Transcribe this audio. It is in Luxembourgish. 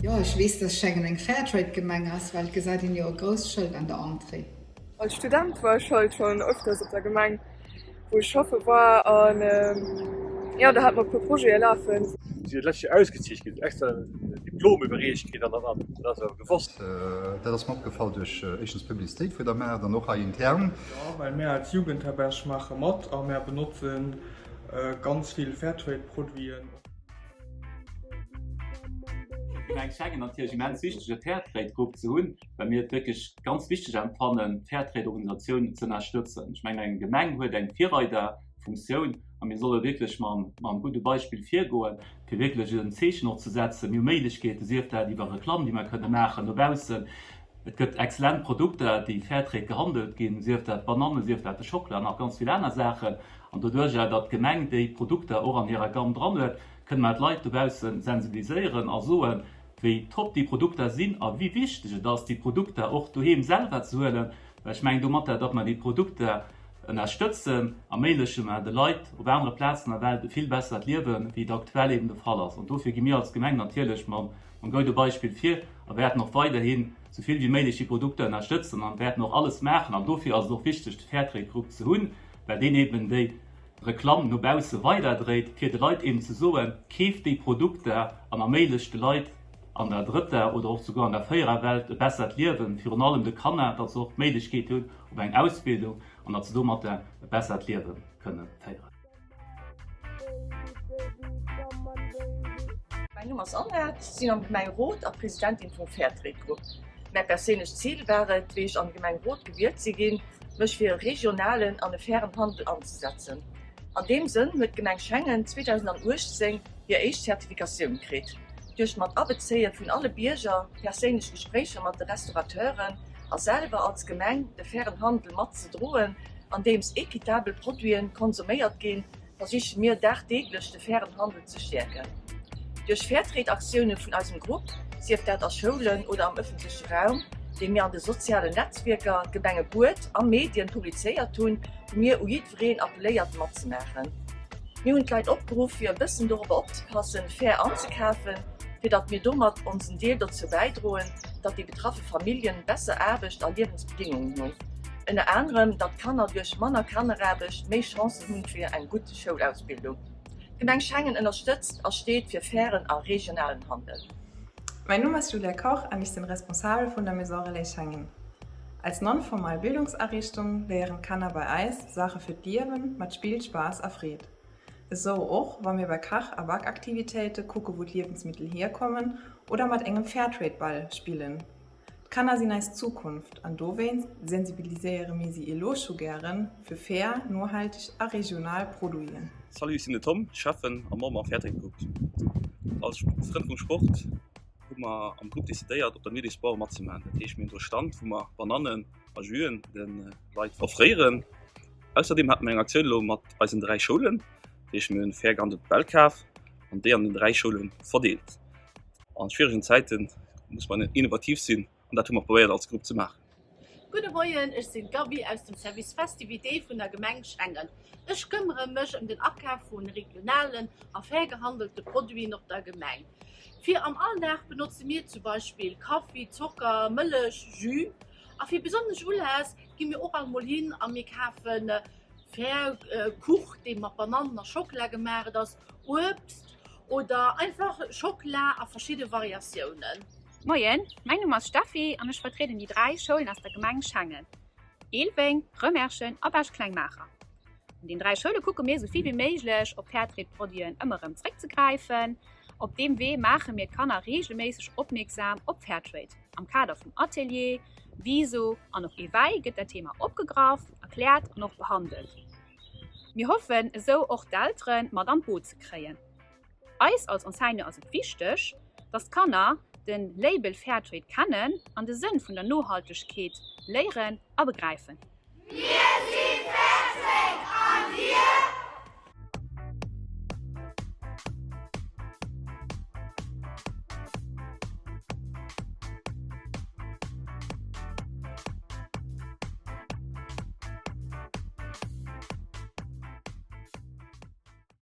Jo, ech weess, dass Schengen eng Fairtrade-Gemeng ass, well et gesäit een jo e grousst Schëld an der Entrée. Als Student war ech halt schon öfters op der Gemeng wou ech schaffe war an jo do hat mer e puer Projete lafen. Si huet d'lescht Joer ausgezeechent kritt, extra en Diplom iwwerreecht kritt an an an. Dat ass awer gewosst. Dat ass mer opgefall duerch éischtens d'Publicitéit vun der Maart an och hei intern. Jo, well mär als Jugendherberg maache mat a mär benotzen ganz vill Fairtrade-Produiten. Fir d'Gemeng Schengen natierlech immens wichteg e Fairtrade-Grupp ze hunn, well mir et wierklech ganz wichteg empfannen, d'Fairtrade-Organisatiounen ze ënnerstëtzen. Ech mengen, eng Gemeng huet eng Virreiderfunktioun a mir solle wierklech mam, mam gudde Beispill virgoen, fir wierklech en Zeechen och ze setzen. Mir hu Méiglechkeeten, sief dat iwwer Reklamm, déi mer kënne maachen no baussen. Et gëtt exzellent Produkter, déi Fairtrade gehandelt ginn, sief dat d'Banannen, sief dat de Schockela an nach ganz vill aner Saachen. An doduerjer, datt d'Gemeng déi Produkter och an hirer Gamme dran huet, kënne mer d'Leit dobausse sensibiliséieren a soen, wéi top déi Produkter sinn a wéi wichteg et ass, déi Produkter och doheem selwer ze huelen, well ech mengen domatter, datt mer déi Produkter ënnerstëtzen, erméigleche mer de Leit op anere Plazen an der Welt e vill bessert Liewen, wéi et aktuell eben de Fall ass. An dofir gi mir als Gemeng natierlech mam goude Beispill vir a wäerten och weiderhin esou vill wéi méiglech déi Produkter ënnerstëtzen an wäerten och alles maachen. An dofir ass et och wichteg, de Fairtrade Group ze hunn, well deen eben déi Reklamm no bausse weiderdréit, fir de Leit eben ze soen, keeft déi Produkter an erméiglecht de Leit an der drëtter oder och souguer an der véierer Welt e bessert Liewen, virun allem de Kanner, datt se och d'Méiglechkeet hunn op eng Ausbildung an datt se domatter e bessert Liewe kënne féieren. Mäin Numm ass Annette, sinn am Gemengerot a Presidentin vum Fairtrade Grupp. Mäi perséinlecht Zil war et, wéi ech an de Gemengerot gewielt si ginn, mech fir e regionalen an e fairen Handel anzesetzen. An deem Sënn huet d'Gemeng Schengen 2018 hir éischt Zertifikatioun kritt. Duerch d'Matabezéie vun alle Bierger, perséinlech Gespréicher mat de Restaurateuren a selwer als Gemeng de fairen Handel mat ze droen, andeems equitabel Produiten konsuméiert ginn, versiche mir dagdeeglech de fairen Handel ze stäerken. Duerch Fairtrade-Aktioune vun eisem Grupp, sief dat a Schoulen oder am ëffentleche Raum, déi mir an de sozialen Netzwierker, Gemengebuet a Medien publizéiert hunn, hu mir u jiddwereen appelléiert matzemaachen. Mir hunn d'Leit opgeruff fir e bëssen dorobber opzepassen, fair anzekafen, fir datt mir domat onsen Deel dozou bäidroen, datt déi betraffe Familljen besser Aarbecht a Liewensbedingungen hunn. Ënner anerem, datt d'Kanner duerch manner Kanneraarbecht méi Chancen hunn fir eng gutt Schoulausbildung. D'Gemeng Schengen ënnerstëtzt a steet fir fairen a regionalen Handel. Mäin Numm ass Julia Koch an ech sinn Responsabel vun der Maison Relais Schengen. Als non-formal Bildungsariichtung léieren d'Kanner bei eis Saache fir d'Liewen mat Spill, Spaass a Freed. Esou och wa mir bei Kach a Bakaktivitéite kucke wou d'Liewensmittel hierkommen oder mat engem Fairtrade-Ball spillen. D'Kanner sinn eis Zukunft an dowéinst sensibiliséiere mir si elo scho gären fir fair, nohalteg a regional Produiten. Salut, ech sinn de Tom, Schäffen a Member am Fairtrade Grupp. Als Frënn vum Sport hu mer am Grupp decidéiert op der Nuit des Sports matzemaachen. Dat heescht mir hunn do e Stand wou mer Banannen a Jüen de Leit offréieren. Ausserdeem hate mer eng Aktioun elo mat eisen 3 Schoulen, dat heescht mir hunn fair gehandelte Bäll kaf an déi an den 3 Schoule verdeelt. An schwieregen Zäiten muss man innovativ sinn an dat hu mer probéiert als Grupp ze maachen. Gudde Moien, ech sinn d'Gaby aus dem Service Festivités vun der Gemeng Schengen. Ech këmmere mech ëm den Akaf vu regionalen a fair gehandelte Produiten op der Gemeng. Fir am Alldag benotze mir zu Beispill Kaffi, Zocker, Mëllech, Jus. A fir besonnesch Uläss gi mir och alt mol hin a mir kafen fair Kuch, dee mat Banannen a Schockela gemaach ass, Uebst oder einfach Schockela a verschidde Variatiounen. Moien, mäin Numm ass Steffi an ech vertrieden déi 3 Schoulen aus der Gemeng Schengen, Eelweng, Rëmerschen a Bech-Klengmaacher. An den 3 Schoule kucke mir esou vill wéi méiglech op Fairtrade-Produiten ëmmer erëm zréckzegräifen. Op deem Wee maache mir d'Kanner reegelméisseg opmierksam op Fairtrade. Am Kader vum Atelier, Viso an och Eveil gëtt dat Thema opgegraff, erkläert an och behandelt. Mir hoffen esou och d'Eltere mat an d'Boot ze kréien. Eis als Enseignant ass et wichteg, dass d'Kanner de Label Fairtrade kennen an de Sënn vun der Nohaltegkeet léieren a begräifen. Mir!